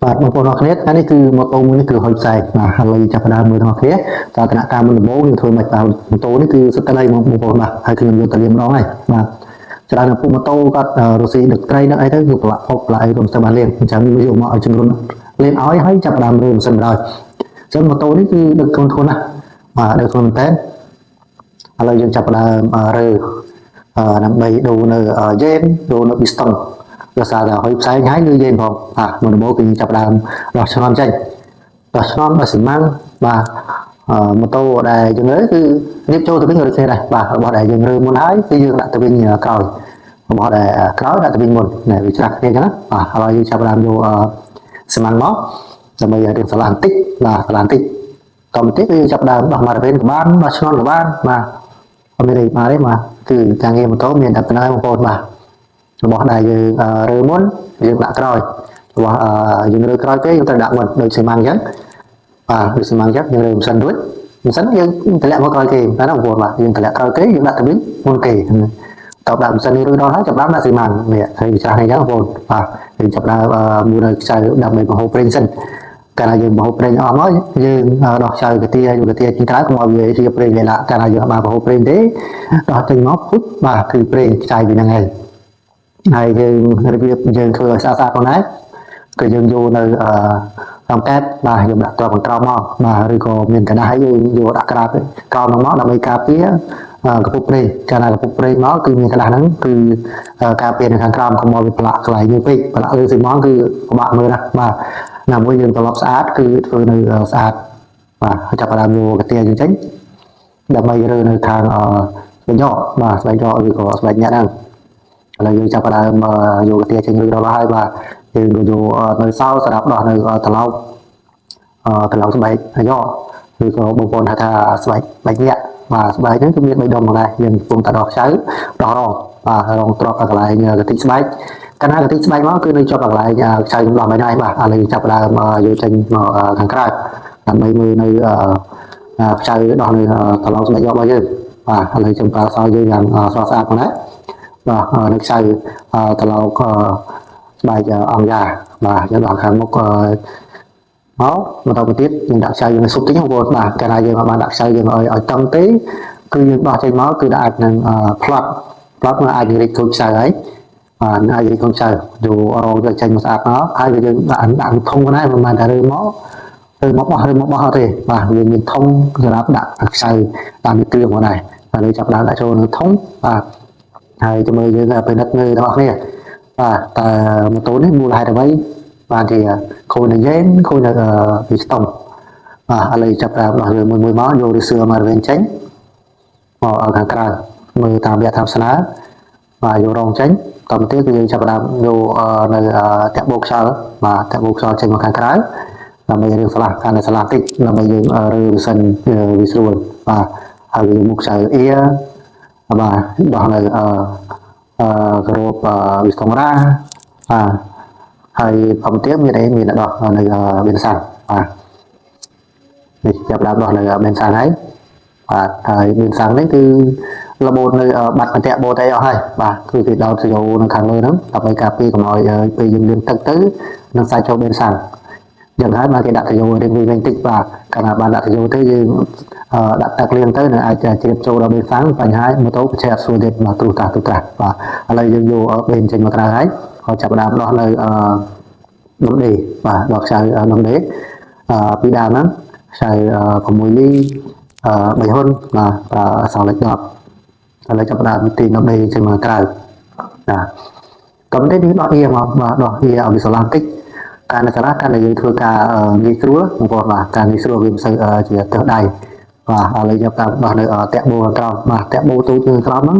បាទបងប្អូនអរគ្នាថ្ងៃនេះគឺម៉ូតូមួយនេះគឺហុយផ្សែងបាទឥឡូវចាប់ផ្ដើមមើលទាំងអស់គ្នាតើតំណាក់ការមុនដំបូងយើងធ្វើមិនបាទម៉ូតូនេះគឺសិតតែបងប្អូនបាទហើយខ្ញុំយកទៅលាងម្ដងហើយបាទច្រើនតែពួកម៉ូតូគាត់រស៊ីដឹកត្រីដឹកអីទៅគឺប្រឡាក់ភពប្រឡាក់អីក៏មិនសូវបានលាងអញ្ចឹងយកមកឲ្យជំរុនលាងឲ្យហើយចាប់ផ្ដើមរើម៉ាស៊ីនបណ្ដោយអញ្ចឹងម៉ូតូនេះគឺដឹកធ្ងន់ធ្ងរណាស់បាទដឹកធ្ងន់មែនតើឥឡូវយើងចាប់ផ្ដើមរើដើម្បីដូរនៅយ៉េនដូរនៅប៊ីស្តុងដោយសារតែហុយផ្សែងហើយឬយ៉េនផងបាទមុនដំបូងគឺយើងចាប់ផ្ដើមដោះឆ្នន់ចេញដោះឆ្នន់ដោះស៊ីម៉ាំងបាទម៉ូតូដែលយើងរើគឺរៀបចូលទៅវិញក៏ដូចគ្នាដែរបាទរបស់ដែលយើងរើមុនហើយគឺយើងដាក់ទៅវិញក្រោយរបស់ដែលក្រោយដាក់ទៅវិញមុនណែវាច្រាស់គ្នាអញ្ចឹងណាបាទឥឡូវយើងចាប់ផ្ដើមយកស៊ីម៉ាំងមកដើម្បីឲ្យរៀងស្រឡះបន្តិចបាទស្រឡះបន្តិចតទៅទៀតគឺយើងចាប់ផ្ដើមដោះម៉ារ៉េនក៏បានដោះឆ្នន់ក៏បានបាទអត់មានអីបាទទេបាទគឺការងារម៉ូតូមានតែប៉ុណ្ណឹងបងប្អូនបាទរបស់ដែលយើងរើមុនយើងដាក់ក្រោយរបស់យើងរើក្រោយគេយើងត្រូវដាក់មុនដូចស៊ីម៉ាំងអញ្ចឹងបាទដូចស៊ីម៉ាំងអញ្ចឹងយើងរើម៉ាស៊ីនរួចម៉ាស៊ីនយើងតម្លាក់មកក្រោយគេតែណាបងប្អូនបាទយើងតម្លាក់ក្រោយគេយើងដាក់ទៅវិញមុនគេតបដាក់ម៉ាស៊ីននេះរួចដល់ហើយចាប់ដើមដាក់ស៊ីម៉ាំងនេះហើយវាច្រាស់នេះអញ្ចឹងបងប្អូនបាទយើងចាប់ដើមមួយនៅខ្ចៅដើម្បីបង្ហូរប្រេងសិនកាលណាយើងបង្ហូរប្រេងអស់មកយើងដោះខ្ចៅកាទាយកកាទាចេញក្រៅកុំឲ្យវាជាប្រេងវាឡាកាលណាយើងអត់បានបង្ហូរប្រេងទេដោះចេញមកពុជបាទគឺប្រេងខ្ចៅពីហ្នឹងហើយហើយយើងរបៀបយើងធ្វើឲ្យស្អាតៗផងដែរគឺយើងយកនៅអឺរង្កែបបាទយើងដាក់ទ្រាប់កន្ត្រោមមកបាទឬក៏មានក្រដាសឲ្យយើងយកដាក់ក្រាបក្រោមហ្នឹងមកដើម្បីការពារកពុបប្រេងកាលណាកពុបប្រេងមកគឺមានក្រដាសហ្នឹងគឺការពារនៅខាងក្រោមកុំឲ្យវាប្រឡាក់កន្លែងនេះពេកប្រឡាក់លើស៊ីម៉ងគឺពិបាកមើលណាស់បាទណាមួយយើងត្រឡប់ស្អាតគឺធ្វើនៅស្អាតបាទចាប់ផ្ដើមយកកាទាយើងចេញដើម្បីរើនៅខាងស្បែកយកបាទស្បែកយកឬក៏ស្បែកញាក់ហ្នឹងឥឡូវយើងចាប់ផ្ដើមយកកាទាចេញរួចរាល់ហើយបាទយើងក៏យកនៅសោសម្រាប់ដោះនៅត្រឡោកត្រឡោកស្បែកយកឬក៏បងប្អូនហៅថាស្បែកបែកញាក់បាទស្បែកហ្នឹងគឺមាន3ដុំផងដែរយើងកំពុងតែដោះខ្ចៅដោះរងបាទរងទ្របកន្លែងកតិចស្បែកកាលណាកតិចស្បែកមកគឺនៅជាប់កន្លែងខ្ចៅកំដោះមិនហើយបាទឥឡូវចាប់ផ្ដើមយកចេញមកខាងក្រៅដើម្បីមើលនៅខ្ចៅដោះនៅត្រឡោកស្បែកយករបស់យើងបាទឥឡូវចំប្រើសោយើងយ៉ាងស្រស់ស្អាតផងដែរបាទនៅខ្ចៅត្រឡោកស្បែកអង្គយ៉ាបាទយើងដល់ខាងមុខមកបន្តទៅទៀតយើងដាក់ខ្ចៅយើងស៊ុបតិចបងប្អូនបាទកាលណាយើងអត់បានដាក់ខ្ចៅយើងឲ្យឲ្យតឹងទេគឺយើងដោះចេញមកគឺអាចនឹងផ្លត់ផ្លត់មកអាចនឹងរីកខូចខ្ចៅហើយបាទអាចរីកខូចខ្ចៅយករងទៅចេញមកស្អាតមកហើយក៏យើងដាក់ដាក់ធុងដែរមិនមែនតែរើមកឬមកបោះឬមកបោះអត់ទេបាទវាមានធុងសម្រាប់ដាក់ខ្ចៅតាមគ្រឿងមកដែរបាទលើចាប់ដើមដាក់ចូលនៅធុងបាទហើយជាមួយយើងពិនិត្យមើលទាំងអស់គ្នាបាទតើម៉ូតូនេះមូលហេតុអ្វីបានជាខូចនៅយ៉េនខូចនៅពីស្តុងបាទឥឡូវចាប់ដើមដោះយើងមួយមួយមកយកឬសឿមកវិញចេញមកឲ្យខាងក្រៅមើលតាមវគ្គតាមស្នើបាទយករងចេញតទៅទៀតគឺយើងចាប់ដើមយកនៅតាក់បោកខ្យល់បាទតាក់បោកខ្យល់ចេញមកខាងក្រៅដើម្បីរៀងស្លាស់កាន់តែស្លាស់តិចដើម្បីយើងរើម៉ាស៊ីនវាស្រួលបាទហើយយើងមុខខ្ចៅអៀបាទដោះនៅអឺអឺក្របវិស្តុងរ៉ាបាទហើយផងទៀតមានអីមានដោះនៅបេនសាំងបាទនេះចាប់ដើមដោះនៅបេនសាំងហើយបាទហើយបេនសាំងនេះគឺរបូតនៅបាត់មតៈបូតអីអស់ហើយបាទគឺគេដោតសយោនៅខាងលើហ្នឹងដើម្បីការពារកុំឲ្យពេលយើងលឿនទឹកទៅនឹងសាច់ចូលបេនសាំងយ៉ាងហើយមកគេដាក់តយោរៀងវិញតិចបាទកាលណាបានដាក់តយោទៅយើងដាក់ទឹកលៀងទៅនឹងអាចជ្រាបចូលដល់បេនសាំងបញ្ហាម៉ូតូបច្ចេកអត់ស្រួលទៀតបាទទ្រុះតាទ្រុះត្រាស់បាទឥឡូវយើងយកបេនចេញមកក្រៅហើយក៏ចាប់ផ្ដើមដោះនៅអឺដុំដេបាទដោះខ្ចៅដុំដេអឺពីដើមហ្នឹងខ្ចៅ6លី3ហ៊ុនបាទប្រើអក្សរលេខ10ឥឡូវចាប់ផ្ដើមទាញដុំដេចេញមកក្រៅបាទក៏មិនទេនេះដោះអៀមកបាទដោះអៀឲ្យវាស្រឡះបន្តិចការនៅសាលាការដែលយើងធ្វើការងាយស្រួលបងប្អូនបាទការងាយស្រួលវាមិនសូវជាទើសដៃបាទឥឡូវយកតាមដោះនៅតាក់បូខាងក្រោមបាទតាក់បូទូចនៅក្រោមហ្នឹង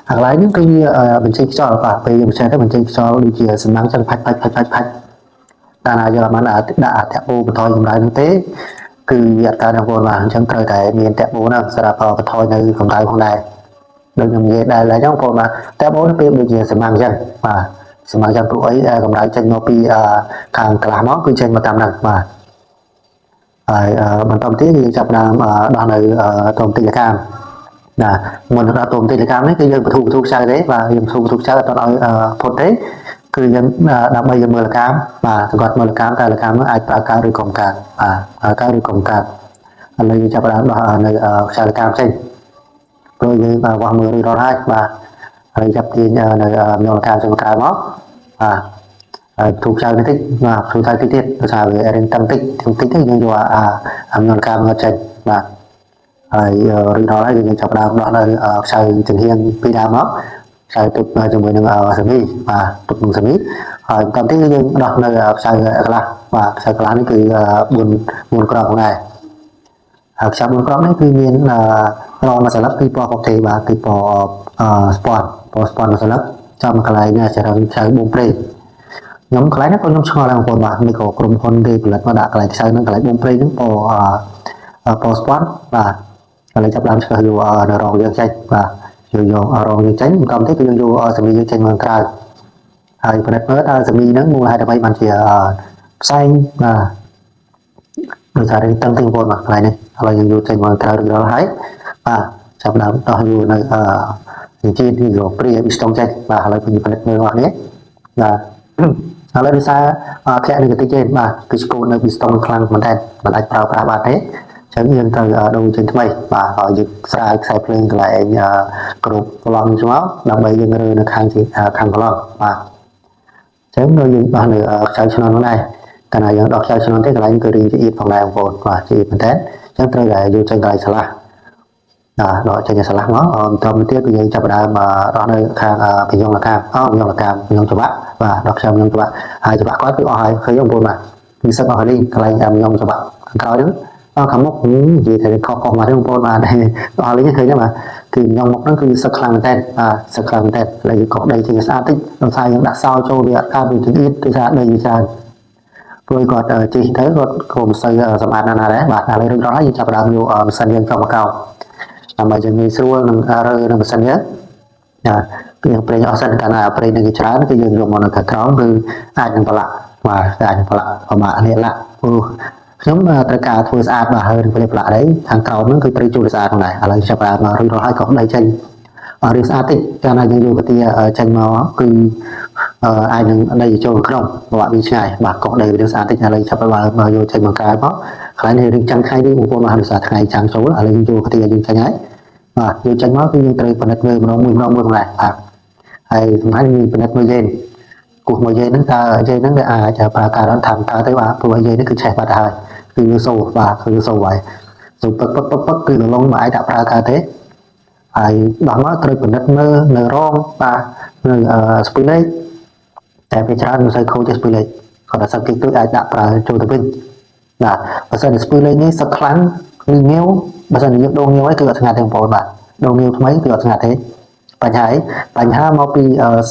កន្លែងហ្នឹងគឺវាបញ្ចេញខ្យល់បាទពេលយើងបញ្ចេញទៅបញ្ចេញខ្យល់ដូចជាសំណាងចឹងផាច់ផាច់ផាច់ផាច់ផាច់កាលណាយើងអត់បានដាក់តាក់បូបន្ថយកម្ដៅហ្នឹងទេគឺវាអត់កើតបងប្អូនបាទអញ្ចឹងត្រូវតែមានតាក់បូហ្នឹងសម្រាប់បន្ថយនៅកម្ដៅផងដែរដូចខ្ញុំនិយាយដែរឡើយចឹងបងប្អូនបាទតាក់បូនេះពេលដូចជាសំណាងចឹងបាទសម្រាប់ចាំព្រោះអីកម្ដៅចេញមកពីខាងក្លាស់មកគឺចេញមកតាមហ្នឹងបាទហើយបន្តទៀតយើងចាប់ដើមដោះនៅតមតិចកម្មណាមុនដល់តមតិចកម្មនេះគឺយើងបធូបធូខ្ចៅទេបាទយើងបធូបធូខ្ចៅអត់ឲ្យផុតទេ គឺយើងដើម្បីយើងមើលកាមបាទគាត់មើលកាមតែលកាមនោះអាចប្រើការឬកុំកើតបាទប្រើការឬកុំកើតឥឡូវយើងចាប់ផ្ដើមដោះនៅខ្សែលកាមចេញព្រោះយើងវាស់មើលរួចរាល់ហើយបាទហើយចាប់ទាញនៅមញលកាមចេញក្រៅមកបាទហើយទូខ្ចៅនេះតិចបាទទូខ្ចៅតិចទៀតដោយសារវារៀងតឹងតិចតិចទៅយើងយកអាមញលកាមមកចេញបាទហើយរួចរាល់ហើយយើងចាប់ផ្ដើមដោះនៅខ្សៅចំហៀងពីដើមមកខ្សៅទុកជាមួយនឹងសាមីបាទទុកនឹងសាមីហើយបន្តទៀតគឺយើងដោះនៅខ្សៅកន្លះបាទខ្សៅកន្លះនេះគឺ4 4គ្រាប់ដែរហើយខ្សៅ4គ្រាប់នេះគឺមានរងមួយសន្លឹកគឺពណ៌កុកទេបាទគឺពណ៌ស្ពាន់ពណ៌ស្ពាន់មួយសន្លឹកចំកន្លែងចរន្តខ្សៅបូមប្រេងខ្ញុំកន្លែងនេះក៏ខ្ញុំឆ្ងល់ដែរបងប្អូនបាទនេះក៏ក្រុមហ៊ុនគេផលិតមកដាក់កន្លែងខ្សៅហ្នឹងកន្លែងបូមប្រេងហ្នឹងពណ៌ពណ៌ស្ពាន់បាទឥឡូវចាប់ដើមឆ្កឹះយកនៅរងយើងចេញបាទយកយករងយើងចេញបន្តទៀតគឺយើងយកសាមីយើងចេញមកក្រៅហើយពិនិត្យមើលតើសាមីហ្នឹងមូលហេតុអ្វីបានជាផ្សែងបាទដោយសាររឿងតឹងទីបងប្អូនបាទកន្លែងនេះឥឡូវយើងយកចេញមកក្រៅរួចរាល់ហើយបាទចាប់ដើមដោះយកនៅអញ្ជើញយកព្រាប៊ីស្តុងចេញបាទឥឡូវខ្ញុំពិនិត្យមើលអស់នេះបាទឥឡូវដោយសារធ្លាក់នៅកតិចទេបាទគឺស្គូននៅប៊ីស្តុងខ្លាំងមែនតើមិនអាចប្រើប្រាស់បានទេចឹងយើងត្រូវដូរចេញថ្មីបាទហើយយើងស្រាយខ្សែភ្លើងកន្លែងគ្រប់ប្លង់ចូលមកដើម្បីយើងរើនៅខាងខាងប្លង់បាទចឹងដល់យើងដោះនៅខ្សែឆ្នន់នោះដែរកាលណាយើងដោះខ្សែឆ្នន់ទេកន្លែងគឺរៀងជាអៀតផងដែរបងប្អូនបាទជាអៀតមែនតើចឹងត្រូវតែយកចេញកន្លែងឆ្លាស់បាទដកចេញឆ្លាស់មកបន្តមកទៀតគឺយើងចាប់ផ្ដើមដោះនៅខាងពយងលកាមអូពយងលកាមពយងច្បាក់បាទដោះខ្សែពយងច្បាក់ហើយច្បាក់គាត់គឺអស់ហើយឃើញបងប្អូនបាទគឺសឹកអស់ហើយកន្លែងពយងច្បាក់ខាងក្រោយហ្នឹងអខាងមុខនិយាយថាខុសខុសមកទេបងប្អូនបាទអស់លីងឃើញទេបាទគឺញងមុខហ្នឹងគឺសឹកខ្លាំងមែនតើបាទសឹកខ្លាំងមែនតើឥឡូវយើងកោសដីចេញស្អាតតិចដោយសារយើងដាក់សោចូលវាអត់កើតវាចង្អៀតដោយសារដីវាច្រើនព្រោះគាត់ជិះទៅគាត់ក៏មិនសូវសម្អាតណាស់ណាដែរបាទឥឡូវរួចរាល់ហើយយើងចាប់ផ្ដើមយកម៉ាស៊ីនយើងចុះមកកោដើម្បីយើងងាយស្រួលនឹងរើនឹងម៉ាស៊ីនយើងណាគឺយើងប្រេងអស់សិនកាលណាប្រេងនឹងគេច្រើនគឺយើងយកមកនៅខាងក្រោមគឺអាចនឹងប្រឡាក់បាទអាចនឹងប្រឡាក់ប្រមានេះឡាក់ព្រោះខ្ញុំត្រូវការធ្វើស្អាតបាទហើយនឹងប្រឡាក់đấyខាងក្រោមហ្នឹងគឺត្រូវជួលស្អាតផងដែរឥឡូវចាប់ផ្ដើមមករួចរាល់ហើយកោសដីចេញរឿងស្អាតតិចកាលណាយើងយកកាទាចេញមកគឺអាចនឹងដីចូលក្នុងប្រវត្តិវាឆ្ងាយបាទកោសដីវាស្អាតតិចឥឡូវចាប់ផ្ដើមមកយកចេញមកក្រៅមកកន្លែងនេះរឿងចាំងថ្ងៃនេះបងប្អូនបាទដោយសារថ្ងៃចាំងចូលឥឡូវយើងយកកាទាយើងចេញហើយបាទយកចេញមកគឺយើងត្រូវពិនិត្យមើលម្ដងមួយម្ដងមួយផងដែរបាទហើយសំខាន់គឺពិនិត្យមើលយេនគោះមកយេនហ្នឹងតើយេនហ្នឹងវាអាចប្រើការរត់តាមតើទៅបាទព្រោះយេននេះគឺឆេះបាត់ហើយគឺយើងសូបាទគឺយើងសូហើយសូពឹកពឹកពឹកពឹកគឺលងមកអាចដាក់ប្រើការទេហើយដោះមកត្រូវពិនិត្យមើលនៅរងបាទនៅស្ពីលេខតែពេលច្រើនមិនសូវខូចទេស្ពីលេខគាត់តែសឹកតិចតួចអាចដាក់ប្រើចូលទៅវិញបាទបើសិនជាស្ពីលេខនេះសឹកខ្លាំងឬងាវបើសិនជាយើងដូរងាវហើយគឺអត់ស្ងាត់ទេបងប្អូនបាទដូរងាវថ្មីគឺអត់ស្ងាត់ទេបញ្ហាអីបញ្ហាមកពី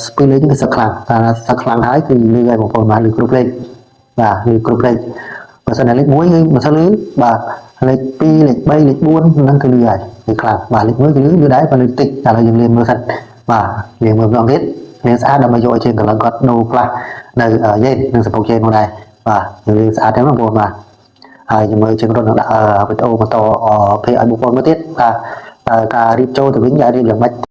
ស្ពីលេខនេះគឺសឹកខ្លាំងតែសឹកខ្លាំងហើយគឺលឺហើយបងប្អូនបាទលឺគ្រប់លេខបាទលឺគ្រប់លេខបើសិនជាលេខ1គឺមិនសូវលឺបាទលេខ2លេខ3លេខ4ហ្នឹងគឺលឺហើយលឺខ្លាំងបាទលេខ1គឺលឺលឺដែរបើលឺតិចតែឥឡូវយើងលៀនមើលសិនបាទលៀនមើលម្ដងទៀតលៀនស្អាតដើម្បីយកឲ្យជាងកន្លងគាត់ដូរផ្លាស់នៅយេននិងសពុកយេននោះដែរបាទយើងលៀនស្អាតហ្នឹងបងប្អូនបាទហើយខ្ញុំមើលជាងរត់នឹងដាក់វីដេអូបន្តភេឲ្យបងប្អូនមើលទៀតបាទតើការរៀបចូលទៅវិញរៀបយ៉ាងម៉េច។